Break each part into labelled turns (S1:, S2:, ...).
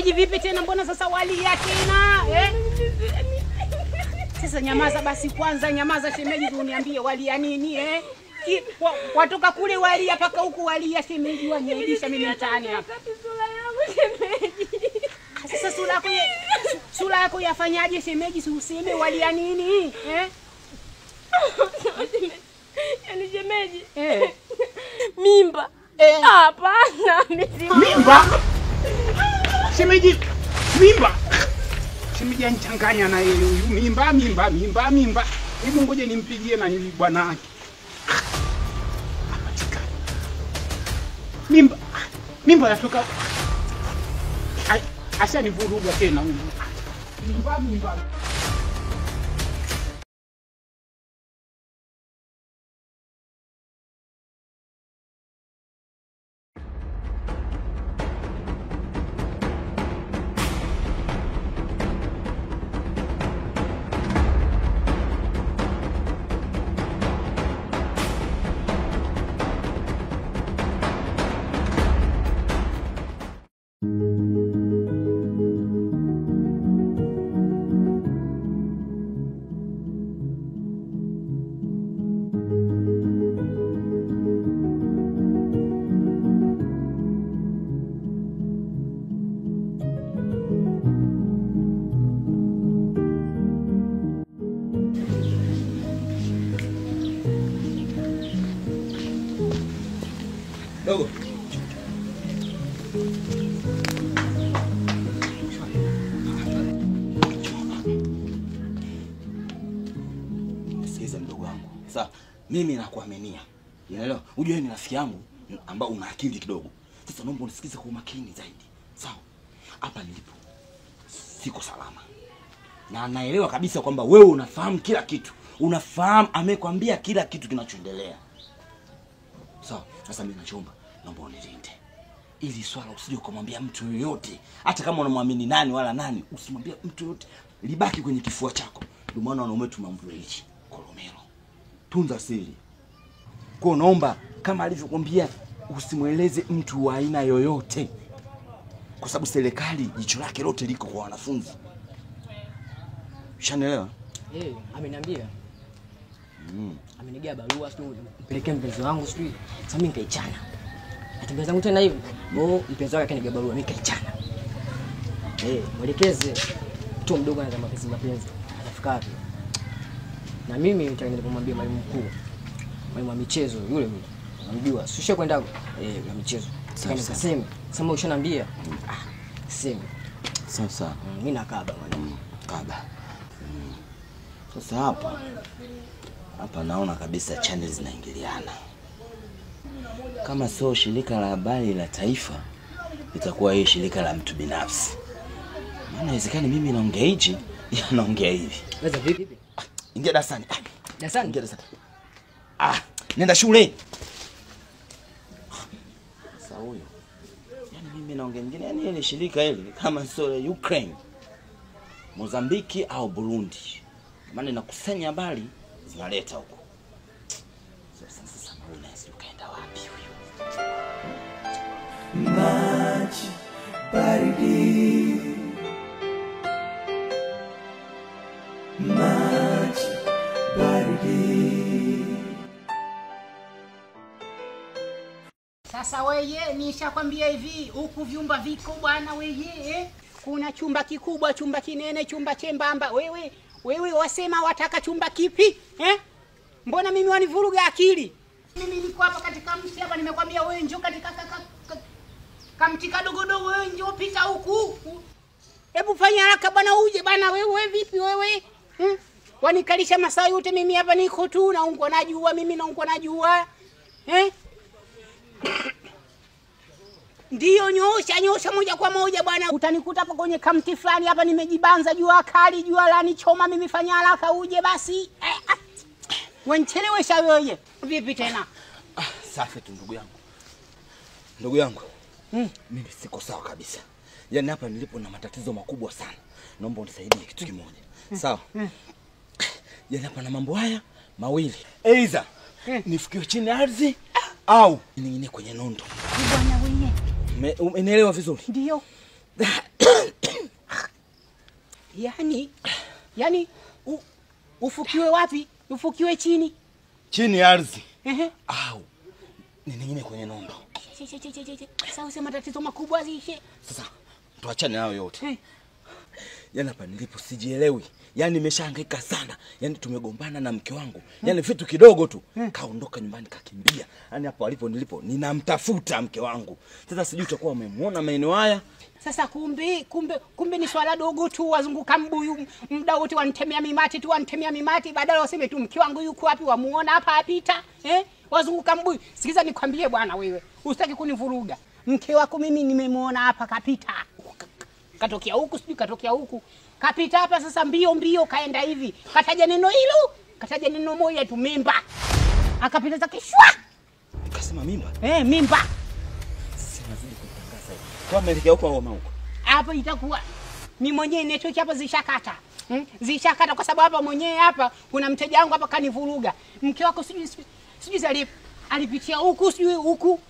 S1: Shemeji vipi tena, mbona sasa walia tena? Eh? Sasa nyamaza basi kwanza, nyamaza shemeji, uniambie walia nini eh? Watoka kule walia paka huku walia shemeji, waniaibisha mimi mtaani hapa.
S2: Sura yangu shemeji.
S1: Sasa sura yako yafanyaje shemeji, si useme walia nini eh?
S2: Yaani shemeji.
S1: Eh.
S2: Mimba.
S1: Eh.
S2: Hapana,
S1: mimba. Shemeji, mimba. Shemeji anchanganya na yeye huyu. Mimba, mimba, mimba, mimba. Hebu ngoje nimpigie na hivi bwana yake. Apatikana. Mimba. Mimba yatoka. Ashanivuruga tena huyu. Mimba, mimba.
S3: Dogo. Sikiza mdogo wangu. Sasa mimi nakuaminia. Unaelewa? Unajua ni rafiki yangu ambao una akili kidogo. Sasa naomba unisikize kwa umakini zaidi. Sawa? Hapa nilipo siko salama. Na naelewa kabisa kwamba wewe unafahamu kila kitu. Unafahamu, amekwambia kila kitu kinachoendelea. Sawa, sasa mimi nachoomba, naomba unilinde. Ili swala usije kumwambia mtu yoyote. Hata kama unamwamini nani wala nani, usimwambie mtu yoyote. Libaki kwenye kifua chako. Ndio maana wanaume tumamvua hichi kolomero. Tunza siri. Kwa naomba kama alivyokuambia usimweleze mtu wa aina yoyote. Kwa sababu serikali jicho lake lote liko kwa wanafunzi. Ushanielewa?
S4: Eh, ameniambia. Amenigia barua sijui mpelekee mpenzi wangu sijui. Sasa mimi nikaichana. Natembea zangu tena hivi. Oh, mpenzi wake akanigia barua mimi nikaichana. Eh, mwelekeze tu mdogo ana mapenzi mapenzi. Atafika wapi? Na mimi nitaenda kumwambia mwalimu mkuu. Mwalimu wa michezo yule yule. Unamjua. Si kwenda eh wa michezo. Sasa nikasema, sema ushaniambia. Ah, sema.
S3: Sasa
S4: mimi nakaba mwalimu.
S3: Kaba. Sasa hapa hapa naona kabisa channels zinaingiliana. Kama sio shirika la habari la taifa, itakuwa hii shirika la mtu binafsi. Maana haiwezekani mimi naongea hichi, yeye anaongea hivi.
S4: Weza vipi?
S3: Ingia darasani.
S4: Darasani?
S3: Ingia darasani. Ah, nenda shule. Sasa huyo. Yaani mimi naongea nyingine, yaani ile shirika hili kama sio la Ukraine, Mozambiki au Burundi. Maana inakusanya habari zinaleta huko. Sasa maana sio kaenda wapi huyo?
S5: Maji baridi, maji baridi.
S1: Sasa weye nishakwambia hivi, huku vyumba viko bwana weye eh? Kuna chumba kikubwa, chumba kinene, chumba chembamba. Wewe wewe wasema wataka chumba kipi? Eh? Mbona mimi wanivuruga akili? Mimi niko hapa katika mti hapa, nimekwambia wewe njoo katika kamti kadogo dogo, wewe njoo pita huku. Hebu fanya haraka bwana uje bwana wewe vipi wewe? Wanikalisha masaa yote mimi hapa niko tu naungwa na jua, mimi naungwa na jua. Eh? Ndio nyoosha nyoosha moja kwa moja bwana. Utanikuta hapo kwenye kamti fulani hapa nimejibanza, jua kali, jua lanichoma mimi, fanya haraka uje basi. Wenchelewesha wewe. Vipi tena?
S3: Ah, safi tu ndugu yangu. Ndugu yangu. Mimi siko sawa kabisa. Yaani hapa nilipo na matatizo makubwa sana. Naomba unisaidie kitu kimoja. Sawa? Yaani hapa na mambo haya mawili. Aidha nifukiwe chini ya ardhi au ningine kwenye nondo.
S1: Bwana wewe.
S3: Umeelewa vizuri?
S1: Ndio. Yaani ufukiwe wapi? Ufukiwe chini.
S3: Chini ya ardhi.
S1: Ehe.
S3: Au niningine kwenye nondo.
S1: Sasa usema tatizo makubwa zishe.
S3: Sasa tuachane nayo yote. Yaani hapa nilipo sijielewi. Yaani nimeshahangaika sana. Yaani tumegombana na mke wangu. Yaani vitu kidogo tu. Kaondoka nyumbani kakimbia. Yaani hapo alipo nilipo ninamtafuta mke wangu. Sasa sijui utakuwa umemuona maeneo haya.
S1: Sasa kumbe ni swala dogo tu, wazunguka mbuyu muda wote wanitemea mimati tu, badala waseme tu mke wangu yuko wapi, wamuona hapa apita. Wazunguka mbuyu. Sikiza nikwambie bwana wewe, usitaki kunivuruga. Mke wako mimi nimemuona hapa kapita. Katokea huku sijui katokea huku. Kapita hapa sasa mbio mbio kaenda hivi. Kataja neno hilo, kataja neno moja tu, mimba. Akapita zake shwa.
S3: Nikasema mimba?
S1: Mimba.
S3: Sasa nazidi kutangaza hivi. Kwa ameelekea huko au huko?
S1: Hapo itakuwa mimi mwenyewe network hapa zishakata. Zishakata kwa sababu hapa mwenyewe hapa kuna mteja wangu hapa kanivuruga. Mke wako sijui alipitia huku sijui huku.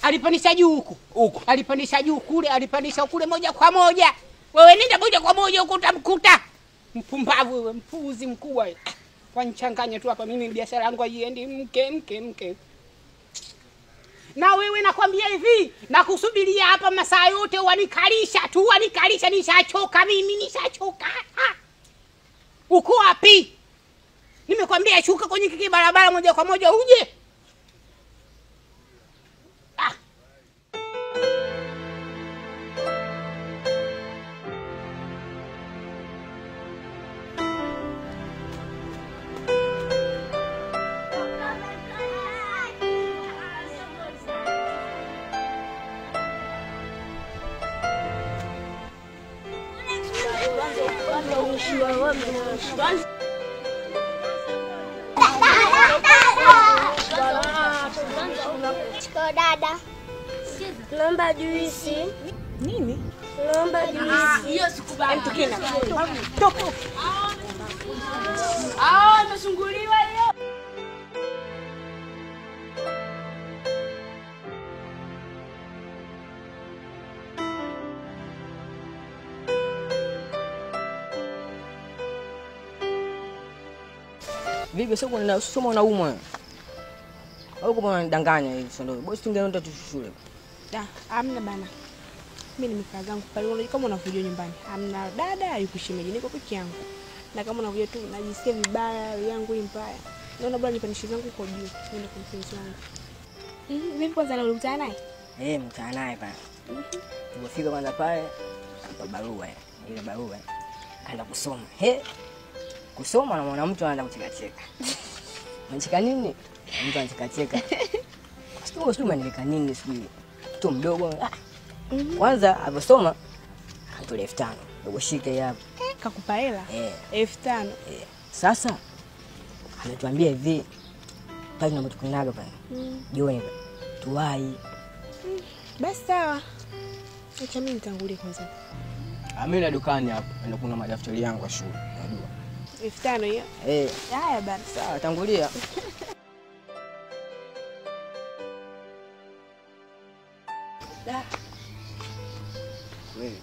S1: Alipandisha juu huku.
S3: Huku.
S1: Alipandisha juu kule, alipandisha kule moja kwa moja. Wewe nenda moja kwa moja huko utamkuta. Mpumbavu wewe, mpuuzi mkubwa wewe. Wanichanganya tu hapa mimi biashara yangu haiendi mke. Na wewe nakwambia hivi, nakusubiria hapa masaa yote wanikalisha tu, nishachoka mimi, nishachoka. Uko wapi? Nimekwambia shuka kwenye kiki barabara moja kwa moja uje.
S6: Chiko dada. Naomba juisi.
S7: Nini?
S6: Naomba juisi.
S2: Hiyo sikubali.
S7: Mtukina. Toka.
S2: Imeshunguliwa hiyo.
S4: Vipi sio kuna soma unaumwa? Au kama unanidanganya hivi sio ndio? Bosi tungeenda tu shule.
S7: Da, hamna bana. Mimi nimekaa zangu pale, unajua kama unakuja nyumbani. Hamna dada yukushemeji, niko peke yangu. Na kama unakuja tu najisikia vibaya, roho yangu ni mbaya. Naona bora nipandishe zangu kwa juu, niende kwa mpenzi wangu.
S6: Vipi kwanza leo ulikutana naye?
S4: Mkutana naye pale. Tulipofika kwanza pale, kwa barua ile barua. Kaenda kusoma. Kusoma na mwana mtu anaanza kucheka-cheka. Unacheka nini? Mtu anacheka-cheka. Sio umeandika nini sijui. Mtu mdogo. Kwanza aliposoma akatoa 5000. Dogo shike hapo.
S7: Kakupa hela? 5000.
S4: Sasa ametuambia hivi pale tunapotukunaga pale. Jioni tuwai.
S7: Basi sawa. Acha mimi nitangulie kwanza.
S8: Mimi na dukani hapo ndio kuna madaftari yangu ya shule, unajua.
S7: 5000 hiyo? Haya bana.
S4: Sawa, tangulia. Da. Wewe.